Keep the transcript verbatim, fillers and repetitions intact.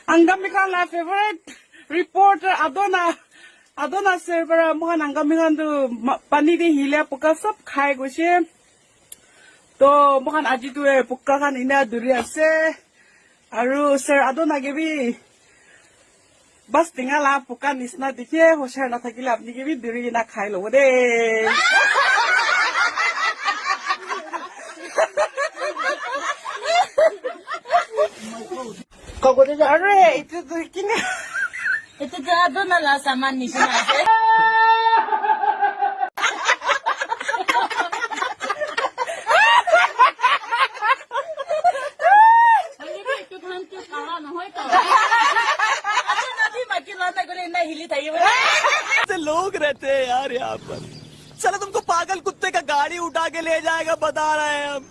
Angami khan la favorite reporter Adona, Adona sir para moikhan Angami khan tu ma- pani de hile puka sab khai goise. To moikhan aji tu eh puka khan ina duri ase. Aru sir Adona ke bi bas tinga la puka nisna dikhe, hoshar na thakile apni ke bi duri na khai lobo de. Are, itu tu kini. Itu tu Adona la saman nishina ase. Itu khan tu kara nohoi to. Adona bi mati landa gole na hili thakibo. ऐसे लोग रहते हैं यार यहाँ पर। साला तुमको पागल कुत्ते का गाड़ी उठा के ले जाएगा, बता रहे हैं हम।